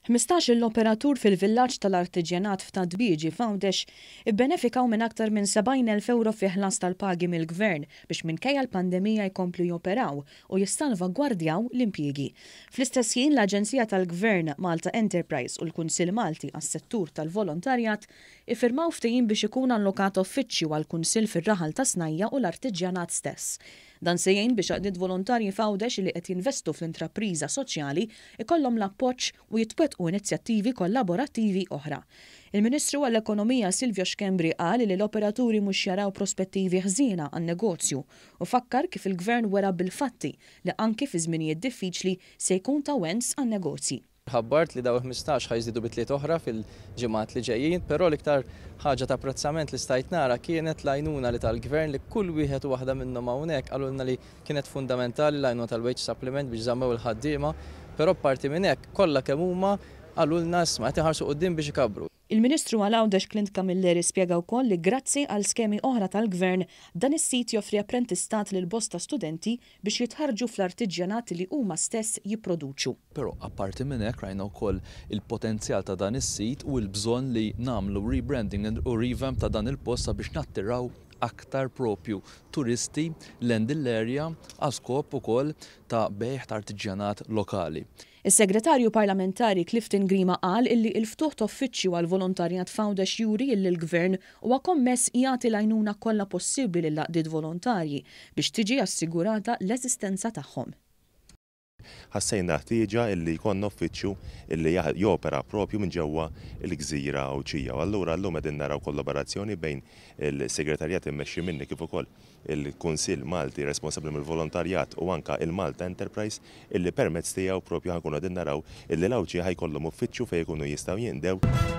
15-il operatur fil-villaġġ tal-artiġjanat f'Ta' Dbieġi f'Għawdex ibbenefikaw minn aktar minn 70,000 ewro fi ħlas tal-pagi mill-Gvern biex minkejja l-pandemija jkomplu joperaw u jissalvagwardjaw l-impjiegi. Fl-istess ħin l-Aġenzija tal-Gvern Malta Enterprise u l-Kunsill Malti għas-Settur tal-Volontarjat iffirmaw ftehim biex ikun allokat uffiċċju għall-Kunsill fir-raħal ta' Snajja u l-artiġjanat stess. Dan se jgħin biex għaqdiet volontarji f'Għawdex li qed jinvestu fl-intrapriża soċjali jkollhom l-appoġġ u jitwettqu inizjattivi kollaborattivi oħra. Il-Ministru għall-Ekonomija Silvio Schembri qal li l-operaturi mhux jaraw prospettivi ħżiena għan-negozju u fakkar kif il-Gvern wera bil-fatti li anki fi żminijiet diffiċli se jkun ta' wens għan-negozji. Ħabbart li dawn il-15 ħa jiżdiedu bi tliet oħra fil-ġimgħat li ġejjin, però l-iktar ħaġa ta' apprezzament li stajt nara kienet l-għajnuna li tal-Gvern li kull wieħed u waħda minnhom hawnhekk qalulna li kienet fundamentali l-għajnuna tal-wage supplement biex żammew il-ħaddiema, però apparti minn hekk kollha kemm huma qalulna isma' qed iħarsu quddiem biex ikabbru. Il-Ministru għal Għawdex Clint Camilleri spjega wkoll li grazzi għal skemi oħra tal-Gvern, dan is-sit joffri apprentistat lil bosta studenti biex jitħarrġu fl-artiġjanat li huma stess jipproduċu. Però apparti minn hekk rajna wkoll il-potenzjal ta' dan is-sit u l-bżonn li nagħmlu rebranding u revamp ta' dan il-post sabiex nattiraw aktar propju turisti lejn din l-area għal skop ukoll ta' bejgħ ta' artiġjanat lokali. Is-Segretarju Parlamentari Clifton Grima qal illi il-ftuħ ta' uffiċċju għall-volontarjat f'Għawdex juri illi l-Gvern huwa kommess jagħti l-għajnuna kollha possibbli lill-għaqdiet volontarji biex tiġi assigurata l-eżistenza tagħhom. Ħassejna ħtieġa illi jkollna uffiċċju illi jopera propju minn ġewwa l-gżira Għawdxija. U allura llum qegħdin naraw kollaborazzjoni bejn il-Segretarjat immexxi minni kif ukoll il-Kunsill Malti responsabbli mill-volontarjat u anka il-Malta Enterprise illi permezz tiegħu propju ħa nkunu qegħdin naraw illi l-Għawdxija ħa jkollhom uffiċċju fejn ikunu jistgħu jinqdew.